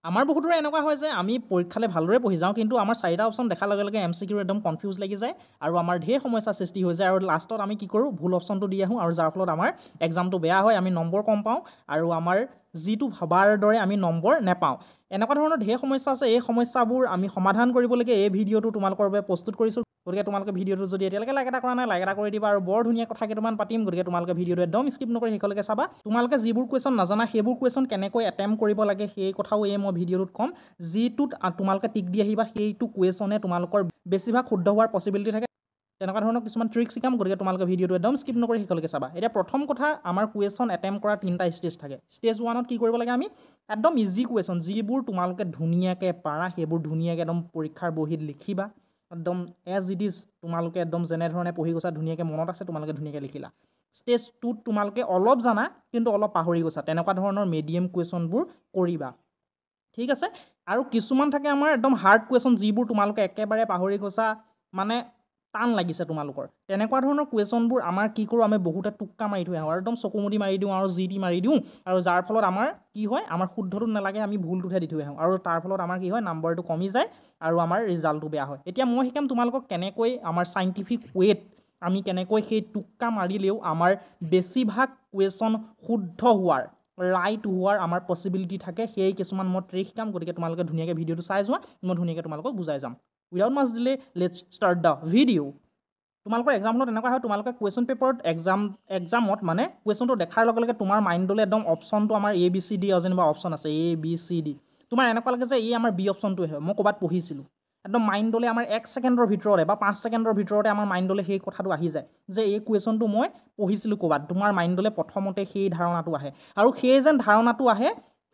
আমাৰ বহুতৰে এনেকুৱা হয় যে আমি পৰীক্ষালৈ ভালদৰে পঢ়ি যাওঁ, কিন্তু আমাৰ চাৰিটা অপশ্যন দেখাৰ লগে লগে এম চি কিউৰ একদম কনফিউজ লাগি যায় আৰু আমাৰ ঢেৰ সমস্যাৰ সৃষ্টি হৈ যায় আৰু লাষ্টত আমি কি কৰোঁ, ভুল অপশ্যনটো দি আহোঁ আৰু যাৰ ফলত আমাৰ এক্সামটো বেয়া হয়, আমি নম্বৰ কম পাওঁ আৰু আমাৰ যিটো ভবাৰ দৰে আমি নম্বৰ নেপাওঁ। এনেকুৱা ধৰণৰ ঢেৰ সমস্যা আছে। এই সমস্যাবোৰ আমি সমাধান কৰিবলৈকে এই ভিডিঅ'টো তোমালোকৰ বাবে প্ৰস্তুত কৰিছোঁ। গতিকে তোমালোকে ভিডিঅ'টো যদি এতিয়ালৈকে লাইক এটা কৰা নাই, লাইক এটা কৰি দিবা আৰু বৰ ধুনীয়া কথা কেইটামান পাতিম। গতিকে তোমালোকে ভিডিঅ'টো একদম স্কিপ নকৰি শেষলৈকে চাবা। তোমালোকে যিবোৰ কুৱেশ্যন নাজানা সেইবোৰ কুৱেশ্যন কেনেকৈ এটেম্প কৰিব লাগে সেই কথাও এই মই ভিডিঅ'টোত ক'ম। যিটোত তোমালোকে টিক দি আহিবা সেইটো কুৱেশ্যনে তোমালোকৰ বেছিভাগ শুদ্ধ হোৱাৰ পচিবিলিটি থাকে। তেনেকুৱা ধৰণৰ কিছুমান ট্ৰিক শিকাম। গতিকে তোমালোকে ভিডিঅ'টো একদম স্কিপ নকৰি শেষলৈকে চাবা। এতিয়া প্ৰথম কথা, আমাৰ কুৱেশ্যন এটেম্প কৰা তিনিটা ষ্টেজ থাকে। ষ্টেজ ওৱানত কি কৰিব লাগে, আমি একদম ইজি কুৱেশ্যন যিবোৰ তোমালোকে ধুনীয়াকৈ পাৰা সেইবোৰ ধুনীয়াকৈ একদম পৰীক্ষাৰ বহীত লিখিবা, একদম এজ it is তোমালোকে একদম যেনেধৰণে পঢ়ি গৈছা ধুনীয়াকৈ মনত আছে তোমালোকে ধুনীয়াকৈ লিখিলা। ষ্টেজ টুত তোমালোকে অলপ জানা কিন্তু অলপ পাহৰি গৈছা, তেনেকুৱা ধৰণৰ মিডিয়াম কুৱেশ্যনবোৰ কৰিবা, ঠিক আছে। আৰু কিছুমান থাকে আমাৰ একদম হাৰ্ড কুৱেশ্যন যিবোৰ তোমালোকে একেবাৰে পাহৰি গৈছা, মানে টান লাগিছে তোমালোকৰ, তেনেকুৱা ধৰণৰ কুৱেশ্যনবোৰ আমাৰ কি কৰোঁ, আমি বহুতে টোক্কা মাৰি থৈ আহোঁ আৰু একদম চকুমুদি মাৰি দিওঁ আৰু যি টি মাৰি দিওঁ আৰু যাৰ ফলত আমাৰ কি হয়, আমাৰ শুদ্ধটোত নালাগে, আমি ভুলটোতহে দি থৈ আহোঁ আৰু তাৰ ফলত আমাৰ কি হয়, নাম্বাৰটো কমি যায় আৰু আমাৰ ৰিজাল্টটো বেয়া হয়। এতিয়া মই শিকাম তোমালোকক কেনেকৈ আমাৰ চাইণ্টিফিক ৱেত আমি কেনেকৈ সেই টোক্কা মাৰিলেও আমাৰ বেছিভাগ কুৱেশ্যন শুদ্ধ হোৱাৰ, ৰাইট হোৱাৰ আমাৰ পচিবিলিটি থাকে, সেই কিছুমান মই ট্ৰিক শিকাম। গতিকে তোমালোকে ধুনীয়াকৈ ভিডিঅ'টো চাই যোৱা, মই ধুনীয়াকৈ তোমালোকক বুজাই যাম। Without much delay, let's start the video. তোমালোকৰ এক্সামত এনেকুৱা হয়, তোমালোকে কুৱেশ্যন পেপাৰত এক্সামত মানে কুৱেশ্যনটো দেখাৰ লগে লগে তোমাৰ মাইণ্ডলৈ একদম অপশ্যনটো আমাৰ এ বি চি ডি যেনিবা অপশ্যন আছে এ বি চি ডি, তোমাৰ এনেকুৱা লাগে যে এই আমাৰ বি অপশ্যনটোৱে হয়, মই ক'ৰবাত পঢ়িছিলোঁ। একদম মাইণ্ডলৈ আমাৰ 1 ছেকেণ্ডৰ ভিতৰতে বা 5 ছেকেণ্ডৰ ভিতৰতে আমাৰ মাইণ্ডলৈ সেই কথাটো আহি যায় যে এই কুৱেশ্যনটো মই পঢ়িছিলোঁ ক'ৰবাত। তোমাৰ মাইণ্ডলৈ প্ৰথমতে সেই ধাৰণাটো আহে আৰু সেই যেন ধাৰণাটো আহে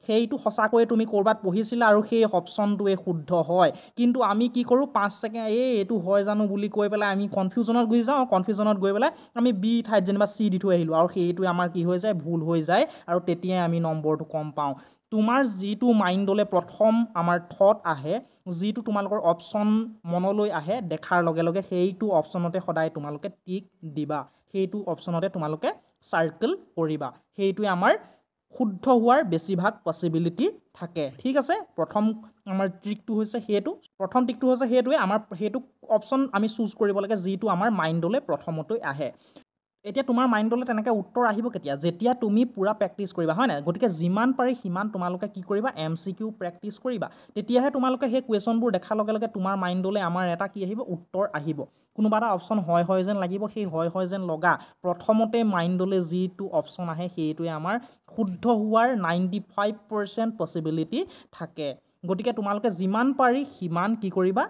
সেইটো সঁচাকৈয়ে তুমি ক'ৰবাত পঢ়িছিলা আৰু সেই অপশ্যনটোৱে শুদ্ধ হয়। কিন্তু আমি কি কৰোঁ, 5 ছেকেণ্ড এই এইটো হয় জানো বুলি কৈ পেলাই আমি কনফিউজনত গুচি যাওঁ। কনফিউজনত গৈ পেলাই আমি বি ঠাইত যেনিবা চি দি থৈ আহিলোঁ আৰু সেইটোৱে আমাৰ কি হৈ যায়, ভুল হৈ যায় আৰু তেতিয়াই আমি নম্বৰটো কম পাওঁ। তোমাৰ যিটো মাইণ্ডলৈ প্ৰথম আমাৰ থট আহে, যিটো তোমালোকৰ অপশ্যন মনলৈ আহে দেখাৰ লগে লগে সেইটো অপশ্যনতে সদায় তোমালোকে টিক দিবা, সেইটো অপশ্যনতে তোমালোকে চাৰ্কেল কৰিবা, সেইটোৱে আমাৰ শুদ্ধ হোৱাৰ বেছিভাগ পচিবিলিটি থাকে, ঠিক আছে। প্ৰথম আমাৰ ট্ৰিকটো হৈছে সেইটো, প্ৰথম ট্ৰিকটো হৈছে সেইটোৱে, আমাৰ সেইটো অপশ্যন আমি চুজ কৰিব লাগে যিটো আমাৰ মাইণ্ডলৈ প্ৰথমতে আহে। এতিয়া তোমাৰ মাইণ্ডলৈ তেনেকৈ উত্তৰ আহিব কেতিয়া, যেতিয়া তুমি পূৰা প্ৰেক্টিছ কৰিবা, হয় নাই। গতিকে যিমান পাৰি সিমান তোমালোকে কি কৰিবা, এম চি কিউ প্ৰেক্টিছ কৰিবা, তেতিয়াহে তোমালোকে সেই কুৱেশ্যনবোৰ দেখাৰ লগে লগে তোমাৰ মাইণ্ডলৈ আমাৰ এটা কি আহিব, উত্তৰ আহিব। কোনোবা এটা অপশ্যন হয় হয় যেন লাগিব, সেই হয় হয় যেন লগা প্ৰথমতে মাইণ্ডলৈ যিটো অপশ্যন আহে সেইটোৱে আমাৰ শুদ্ধ হোৱাৰ 95% পচিবিলিটি থাকে। গতিকে তোমালোকে যিমান পাৰি সিমান কি কৰিবা,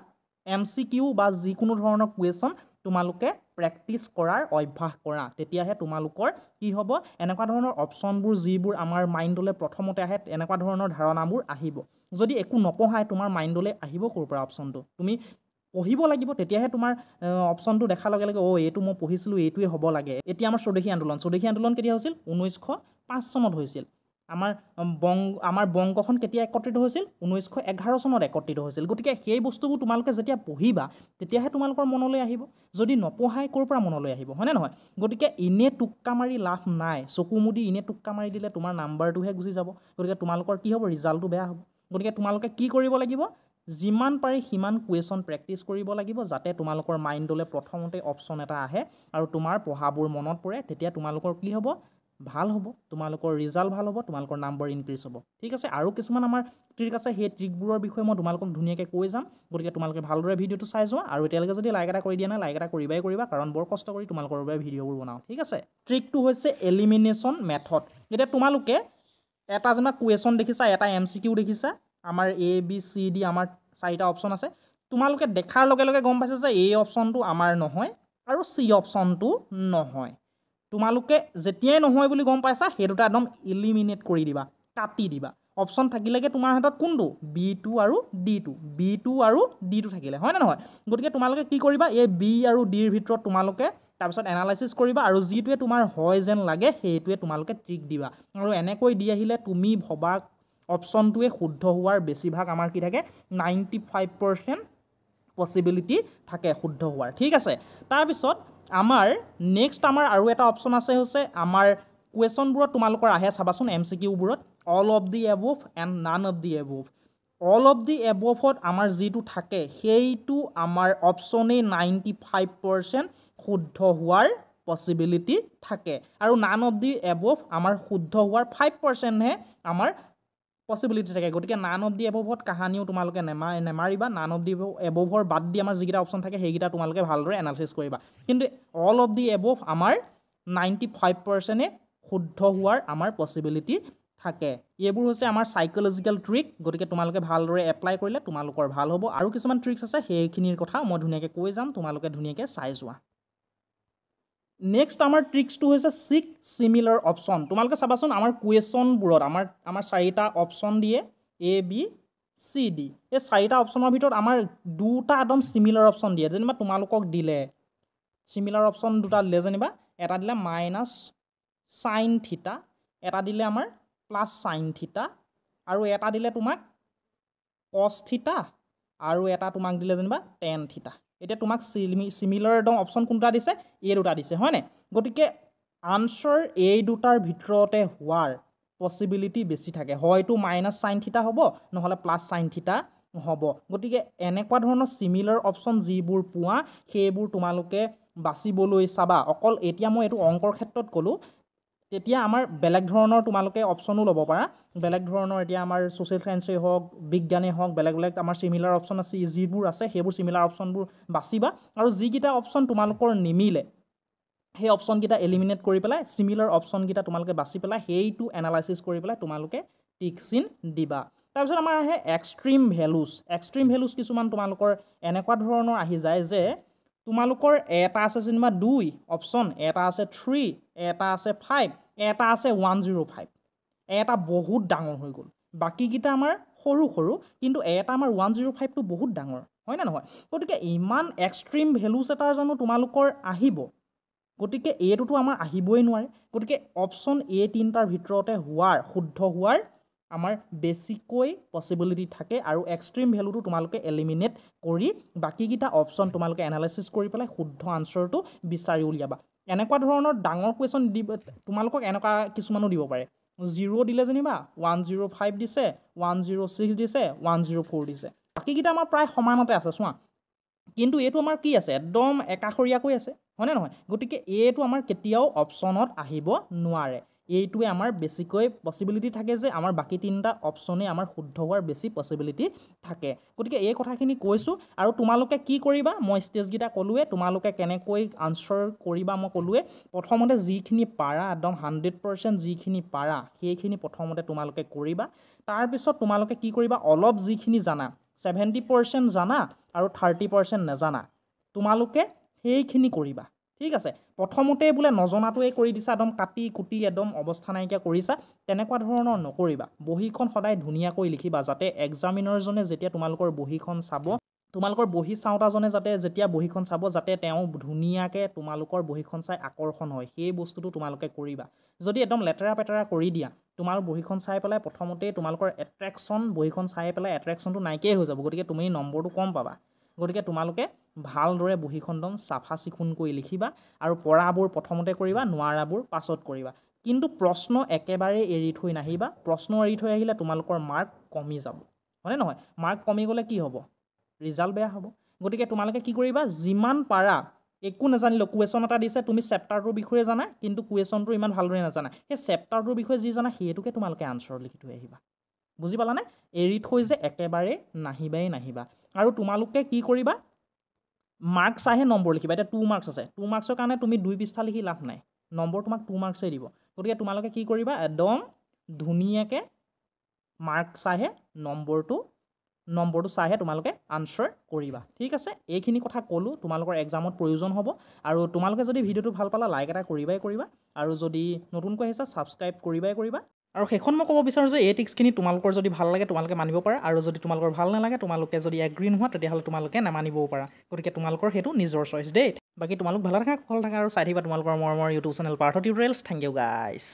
এম চি কিউ বা যিকোনো ধৰণৰ কুৱেশ্যন তোমালোকে প্ৰেক্টিছ কৰাৰ অভ্যাস কৰা, তেতিয়াহে তোমালোকৰ কি হ'ব, এনেকুৱা ধৰণৰ অপশ্যনবোৰ যিবোৰ আমাৰ মাইণ্ডলৈ প্ৰথমতে আহে এনেকুৱা ধৰণৰ ধাৰণাবোৰ আহিব। যদি একো নপঢ়াই তোমাৰ মাইণ্ডলৈ আহিব ক'ৰ পৰা অপশ্যনটো, তুমি পঢ়িব লাগিব তেতিয়াহে তোমাৰ অপশ্যনটো দেখাৰ লগে লগে অ' এইটো মই পঢ়িছিলোঁ, এইটোৱে হ'ব লাগে। এতিয়া আমাৰ স্বদেশী আন্দোলন, স্বদেশী আন্দোলন কেতিয়া হৈছিল, 1905 চনত হৈছিল। আমাৰ বংগখন কেতিয়া একত্ৰিত হৈছিল, 1911 চনত একত্ৰিত হৈছিল। গতিকে সেই বস্তুবোৰ তোমালোকে যেতিয়া পঢ়িবা তেতিয়াহে তোমালোকৰ মনলৈ আহিব, যদি নপঢ়াই ক'ৰ পৰা মনলৈ আহিব, হয়নে নহয়। গতিকে এনেই টোক্কা মাৰি লাভ নাই, চকু মুদি এনেই টোক্কা মাৰি দিলে তোমাৰ নাম্বাৰটোহে গুচি যাব, গতিকে তোমালোকৰ কি হ'ব, ৰিজাল্টটো বেয়া হ'ব। গতিকে তোমালোকে কি কৰিব লাগিব, যিমান পাৰি সিমান কুৱেশ্যন প্ৰেক্টিছ কৰিব লাগিব, যাতে তোমালোকৰ মাইণ্ডলৈ প্ৰথমতে অপশ্যন এটা আহে আৰু তোমাৰ পঢ়াবোৰ মনত পৰে, তেতিয়া তোমালোকৰ কি হ'ব, ভাল হ'ব, তোমালোকৰ ৰিজাল্ট ভাল হ'ব, তোমালোকৰ নাম্বাৰ ইনক্ৰিজ হ'ব, ঠিক আছে। আৰু কিছুমান আমাৰ ট্ৰিক আছে, সেই ট্ৰিকবোৰৰ বিষয়ে মই তোমালোকক ধুনীয়াকৈ কৈ যাম। গতিকে তোমালোকে ভালদৰে ভিডিঅ'টো চাই যোৱা আৰু এতিয়ালৈকে যদি লাইক এটা কৰি দিয়া নাই, লাইক এটা কৰিবাই কৰিবা, কাৰণ বৰ কষ্ট কৰি তোমালোকৰ বাবে ভিডিঅ'বোৰ বনাওঁ, ঠিক আছে। ট্ৰিকটো হৈছে এলিমিনেশ্যন মেথড। এতিয়া তোমালোকে এটা যেনিবা কুৱেশ্যন দেখিছা, এটা এম চি কিউ দেখিছা, আমাৰ এ বি চি ডি আমাৰ চাৰিটা অপশ্যন আছে। তোমালোকে দেখাৰ লগে লগে গম পাইছা যে এই অপশ্যনটো আমাৰ নহয় আৰু চি অপশ্যনটো নহয়। তোমালোকে যেতিয়াই নহয় বুলি গম পাইছা সেই দুটা একদম ইলিমিনেট কৰি দিবা, কাটি দিবা। অপশ্যন থাকিলেগে তোমাৰ হাতত কোনটো, বি টু আৰু ডি টু, বি টু আৰু ডি টু থাকিলে, হয়নে নহয়। গতিকে তোমালোকে কি কৰিবা, এই বি আৰু ডিৰ ভিতৰত তোমালোকে তাৰপিছত এনালাইচিছ কৰিবা আৰু যিটোৱে তোমাৰ হয় যেন লাগে সেইটোৱে তোমালোকে ট্ৰিক দিবা আৰু এনেকৈ দি আহিলে তুমি ভবা অপশ্যনটোৱে শুদ্ধ হোৱাৰ বেছিভাগ আমাৰ কি থাকে, 95% পচিবিলিটি থাকে শুদ্ধ হোৱাৰ, ঠিক আছে। তাৰপিছত আমাৰ নেক্সট আমাৰ আৰু এটা অপশ্যন আছে, হৈছে আমাৰ কুৱেশ্যনবোৰত তোমালোকৰ আহে চাবাচোন এম চি কিউবোৰত all of the above and none of the above. All of the এবভত আমাৰ যিটো থাকে সেইটো আমাৰ অপশ্যনেই 95% শুদ্ধ হোৱাৰ পচিবিলিটি থাকে, আৰু নান অফ the above আমাৰ শুদ্ধ হোৱাৰ 5%হে আমাৰ পচিবিলিটি থাকে। গতিকে নান অফ the এবভত কাহানিও তোমালোকে নেমাৰিবা। নান অফ the এবভৰ বাদ দি আমাৰ যিকেইটা অপশ্যন থাকে সেইকেইটা তোমালোকে ভালদৰে এনালাইচিছ কৰিবা। কিন্তু অল অফ the above আমাৰ 95%-এ শুদ্ধ হোৱাৰ আমাৰ পচিবিলিটি থাকে। এইবোৰ হৈছে আমাৰ চাইক'লজিকেল ট্ৰিক। গতিকে তোমালোকে ভালদৰে এপ্লাই কৰিলে তোমালোকৰ ভাল হ'ব। আৰু কিছুমান ট্ৰিক্স আছে, সেইখিনিৰ কথা মই ধুনীয়াকৈ কৈ যাম, তোমালোকে ধুনীয়াকৈ চাই যোৱা। নেক্সট আমাৰ ট্ৰিক্সটো হৈছে চিক চিমিলাৰ অপশ্যন। তোমালোকে চাবাচোন আমাৰ কুৱেশ্যনবোৰত আমাৰ চাৰিটা অপশ্যন দিয়ে, এ বি চি ডি। এই চাৰিটা অপশ্যনৰ ভিতৰত আমাৰ দুটা একদম চিমিলাৰ অপশ্যন দিয়ে। যেনিবা তোমালোকক দিলে চিমিলাৰ অপশ্যন দুটা দিলে, যেনিবা এটা দিলে মাইনাছ চাইন থিতা, এটা দিলে আমাৰ প্লাছ চাইন থিতা, আৰু এটা দিলে তোমাক কছ থিতা, আৰু এটা তোমাক দিলে যেনিবা টেন থিতা। এতিয়া তোমাক চিমিলাৰ একদম অপশ্যন কোনটা দিছে? এই দুটা দিছে, হয়নে? গতিকে আনচাৰ এই দুটাৰ ভিতৰতে হোৱাৰ পচিবিলিটি বেছি থাকে। হয়তো মাইনাছ চাইন থিতা হ'ব, নহ'লে প্লাছ চাইন থিতা হ'ব। গতিকে এনেকুৱা ধৰণৰ চিমিলাৰ অপশ্যন যিবোৰ পোৱা সেইবোৰ তোমালোকে বাচিবলৈ চাবা। অকল এতিয়া মই এইটো অংকৰ ক্ষেত্ৰত ক'লোঁ, তেতিয়া আমাৰ বেলেগ ধৰণৰ তোমালোকে অপশ্যনো ল'ব পাৰা। বেলেগ ধৰণৰ এতিয়া আমাৰ ছ'চিয়েল চায়েন্সেই হওক, বিজ্ঞানেই হওক, বেলেগ বেলেগ আমাৰ চিমিলাৰ অপশ্যন আছে, যিবোৰ আছে সেইবোৰ চিমিলাৰ অপশ্যনবোৰ বাচিবা। আৰু যিকেইটা অপশ্যন তোমালোকৰ নিমিলে সেই অপশ্যনকেইটা এলিমিনেট কৰি পেলাই চিমিলাৰ অপশ্যনকেইটা তোমালোকে বাছি পেলাই সেইটো এনালাইচিছ কৰি পেলাই তোমালোকে টিক চিন দিবা। তাৰপিছত আমাৰ আহে এক্সট্ৰিম ভেলুজ। এক্সট্ৰিম ভেলুজ কিছুমান তোমালোকৰ এনেকুৱা ধৰণৰ আহি যায় যে তোমালোকৰ এটা আছে যেনিবা 2 অপশ্যন, এটা আছে 3, এটা আছে 5, এটা আছে 105। এটা বহুত ডাঙৰ হৈ গ'ল, বাকীকেইটা আমাৰ সৰু সৰু, কিন্তু এটা আমাৰ 105টো বহুত ডাঙৰ, হয়নে নহয়? গতিকে ইমান এক্সট্ৰিম ভেলুজ এটাৰ জানো তোমালোকৰ আহিব? গতিকে এইটোতো আমাৰ আহিবই নোৱাৰে। গতিকে অপশ্যন এই তিনিটাৰ ভিতৰতে হোৱাৰ, শুদ্ধ হোৱাৰ আমাৰ বেছিকৈ পচিবিলিটি থাকে। আৰু এক্সট্ৰিম ভেলুটো তোমালোকে এলিমিনেট কৰি বাকীকেইটা অপশ্যন তোমালোকে এনালাইচিছ কৰি পেলাই শুদ্ধ আনচাৰটো বিচাৰি উলিয়াবা। এনেকুৱা ধৰণৰ ডাঙৰ কুৱেশ্যন দিব তোমালোকক, এনেকুৱা কিছুমানো দিব পাৰে। 0 দিলে যেনিবা 105 দিছে, 106 দিছে, 104 দিছে, বাকীকেইটা আমাৰ প্ৰায় সমানতে আছে চোৱা, কিন্তু এইটো আমাৰ কি আছে একদম একাষৰীয়াকৈ আছে, হয়নে নহয়? গতিকে এইটো আমাৰ কেতিয়াও অপশ্যনত আহিব নোৱাৰে। এইটোৱে আমাৰ বেছিকৈ পচিবিলিটি থাকে যে আমাৰ বাকী তিনিটা অপশ্যনেই আমাৰ শুদ্ধ হোৱাৰ বেছি পচিবিলিটি থাকে। গতিকে এই কথাখিনি কৈছোঁ। আৰু তোমালোকে কি কৰিবা, মই ষ্টেজকেইটা ক'লোৱে, তোমালোকে কেনেকৈ আনচাৰ কৰিবা মই ক'লোৱে। প্ৰথমতে যিখিনি পাৰা একদম 100% যিখিনি পাৰা সেইখিনি প্ৰথমতে তোমালোকে কৰিবা। তাৰপিছত তোমালোকে কি কৰিবা, অলপ যিখিনি জানা 70% জানা আৰু 30% নাজানা, তোমালোকে সেইখিনি কৰিবা, ঠিক আছে? প্ৰথমতে বোলে নজনাটোৱে কৰি দিছা, একদম কাটি কুটি একদম অৱস্থা নাইকিয়া কৰিছা, তেনেকুৱা ধৰণৰ নকৰিবা। বহীখন সদায় ধুনীয়াকৈ লিখিবা, যাতে এক্সামিনাৰজনে যেতিয়া তোমালোকৰ বহীখন চাব, তোমালোকৰ বহী চাওঁতাজনে যাতে যেতিয়া বহীখন চাব যাতে তেওঁ ধুনীয়াকৈ তোমালোকৰ বহীখন চাই আকৰ্ষণ হয়, সেই বস্তুটো তোমালোকে কৰিবা। যদি একদম লেতেৰা পেতেৰা কৰি দিয়া, তোমাৰ বহীখন চাই পেলাই প্ৰথমতেই তোমালোকৰ এট্ৰেকশ্যন, বহীখন চাই পেলাই এট্ৰেকশ্যনটো নাইকিয়াই হৈ যাব, গতিকে তুমি নম্বৰটো কম পাবা। গতিকে তোমালোকে ভালদৰে বহীখন একদম চাফা চিকুণকৈ লিখিবা আৰু পঢ়াবোৰ প্ৰথমতে কৰিবা, নোৱাৰাবোৰ পাছত কৰিবা। কিন্তু প্ৰশ্ন একেবাৰে এৰি থৈ নাহিবা। প্ৰশ্ন এৰি থৈ আহিলে তোমালোকৰ মাৰ্ক কমি যাব, হয়নে নহয়? মাৰ্ক কমি গ'লে কি হ'ব? ৰিজাল্ট বেয়া হ'ব। গতিকে তোমালোকে কি কৰিবা, যিমান পাৰা, একো নাজানিলেও কুৱেশ্যন এটা দিছে, তুমি চেপ্টাৰটোৰ বিষয়ে জানা কিন্তু কুৱেশ্যনটো ইমান ভালদৰে নাজানা, সেই চেপ্টাৰটোৰ বিষয়ে যি জানা সেইটোকে তোমালোকে আনচাৰ লিখি থৈ আহিবা, বুজি পালানে? এৰি থৈ যে একেবাৰে নাহিবাই নাহিবা। আৰু তোমালোকে কি কৰিবা, মাৰ্কছ চাইহে নম্বৰ লিখিবা। এতিয়া 2 মাৰ্কছ আছে, 2 মাৰ্কছৰ কাৰণে তুমি 2 পৃষ্ঠা লিখি লাভ নাই, নম্বৰ তোমাক 2 মাৰ্কছেই দিব। গতিকে তোমালোকে কি কৰিবা, একদম ধুনীয়াকৈ মাৰ্কছ চাইহে নম্বৰটো চাইহে তোমালোকে আনচাৰ কৰিবা, ঠিক আছে? এইখিনি কথা ক'লোঁ, তোমালোকৰ এক্সামত প্ৰয়োজন হ'ব। আৰু তোমালোকে যদি ভিডিঅ'টো ভাল পালা লাইক এটা কৰিবাই কৰিবা, আৰু যদি নতুনকৈ আহিছা ছাবস্ক্ৰাইব কৰিবাই কৰিবা। আৰু শেষত মই ক'ব বিচাৰোঁ যে এই টিক্সখিনি তোমালোকৰ যদি ভাল লাগে তোমালোকে মানিব পাৰা, আৰু যদি তোমালোকৰ ভাল নালাগে, তোমালোকে যদি এগ্ৰী নোহোৱা তেতিয়াহ'লে তোমালোকে নামানিবও পাৰা। গতিকে তোমালোকৰ সেইটো নিজৰ চইচ দেই। বাকী তোমালোক ভালে থাকা, কুশল থাকা, আৰু চাই থাকিবা তোমালোকৰ মৰমৰ YouTube channel Partha tutorials. Thank you guys.